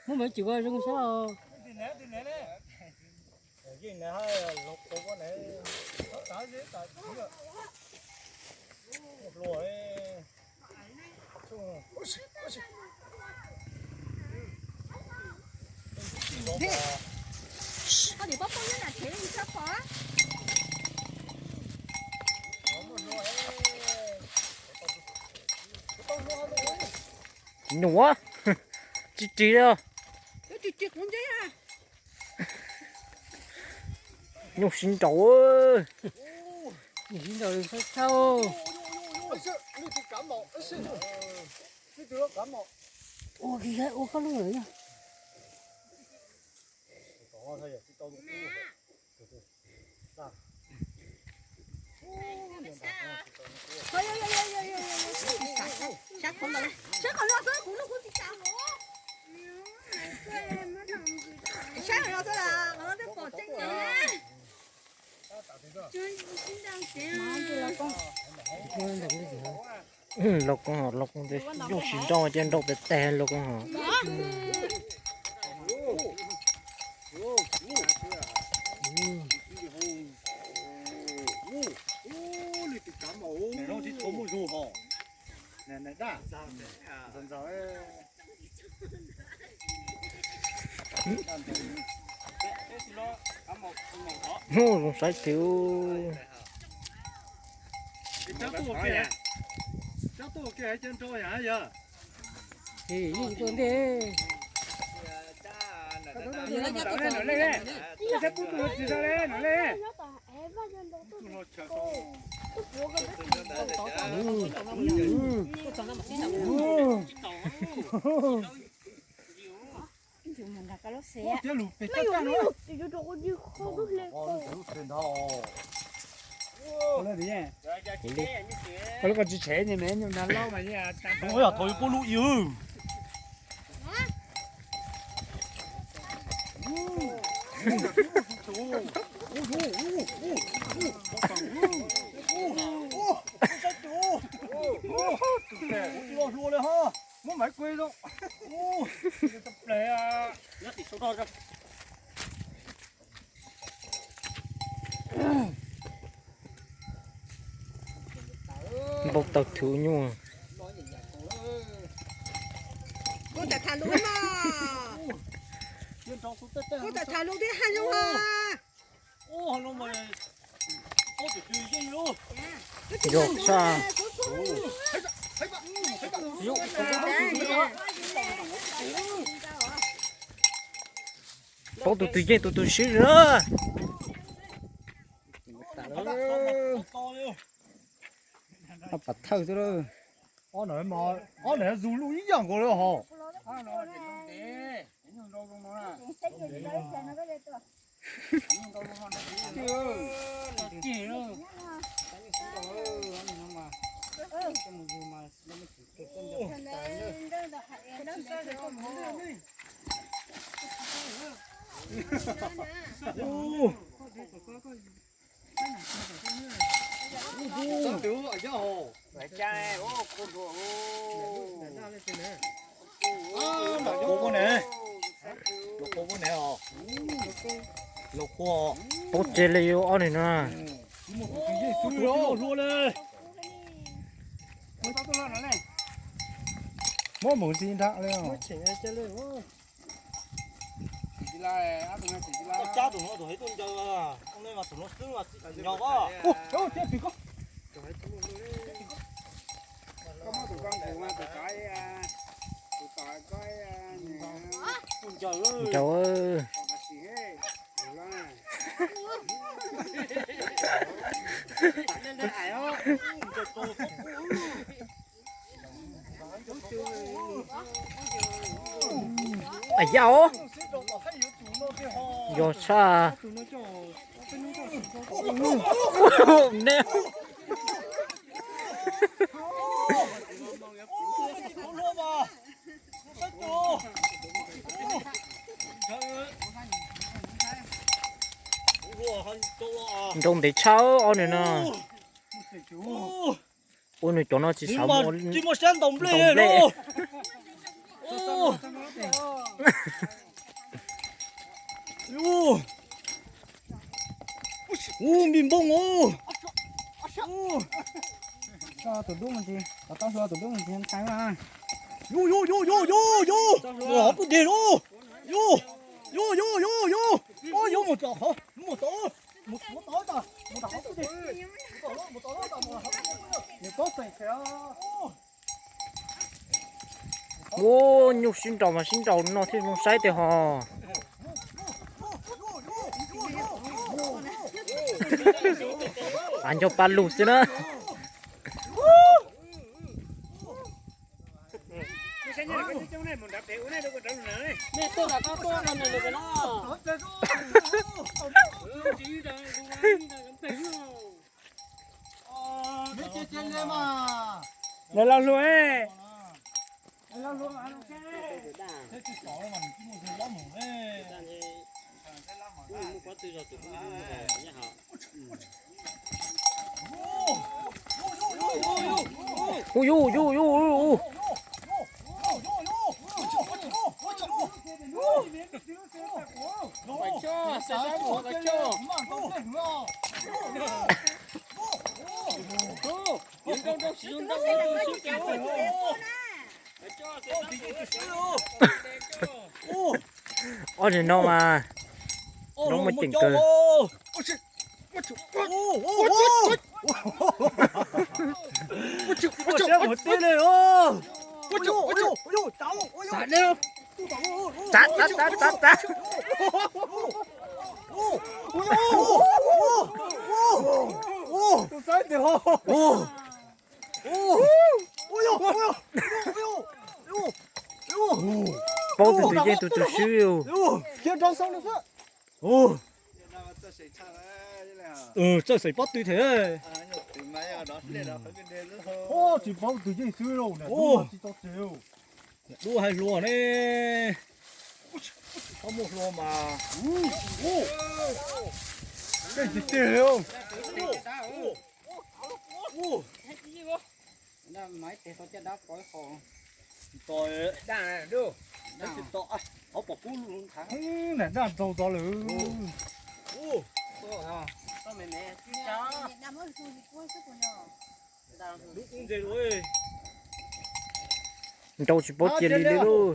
Muab me cim ua zoo sab. Nyuam, tsis ris li. Nyuj siv nraum. Nyuj siv nraum thawj thawj. Ua kiag ua koj lub lawm yog. Saib qhov no xwb, kuv lub kuv tsis tau. Saib qhov no xwb, qhov no twb pom tseeb na. Los koob, los koob, nyuj siv nraum ces nraum tes tes los koob hos. Hnub zoo saib twv. Koj lub koj tsis tshev nyuj me nyuj nag laub mas. Ua yog thaum yus pub lub iwb. Muab maiv kuj zoo. Npau taws thwv nyuj. Kuv tham lus mas. Kuv tham lus thiab haj zoo ha. Yog tshaj. Paub tus twg yeej tus twg swb na. Pam thawj xwb lawm. Ob niag zus luj ib yam nkaus li hos. Los qhua ne, los qhua. Pub tse li yus ob niag no. Muab mus ntxi nrad li. Cab tus no tus hev tuaj ncaws, ua ne mas tus no xwb mas tsis nco os. Koj muab tus koj nqus mas tus tod, tus tod koj ncaws. Yog os. Yog tshaj. Ne. Nroo ntev tshaj ob niag no. Ua nws cov no tsis xav muaj, tsis muaj siab ntaus nplej li. Ub, npij npoo os. Tus dub ntsis, tus dub ntsis ntshai mas. Yus, yus, yus, yus, yus, yus. Ua pub deg lauj. Yus, yus, yus, yus, yus. Yus mus tom qhov, mus tom, mus tom, mus tom qhov pub deg. Ua nyuj sib nraus mas sib nraus no thiaj zoo saib tiag ho. Av nco pa lug xwb na. Lawv los hlua. Hu yu yu yu yu. Ob niag no mas, no mas ceem kawg. Tsav, tsav, tsav, tsav, tsav. Paub tus twg yeej tus twg swb. Txawj xeem pob tw thiab. Tsis paub tus yeej xwb lauj, tsis tau tsev. Dub hais hluas ne. Txhob muaj hlua mas. Tej tig tig li. Tsis to, tsis to, qhov pom kub nthav. Nam daj ntaug tod lawm. Lub kub ntse lawm. Nrau tsis paub cia li li lauj.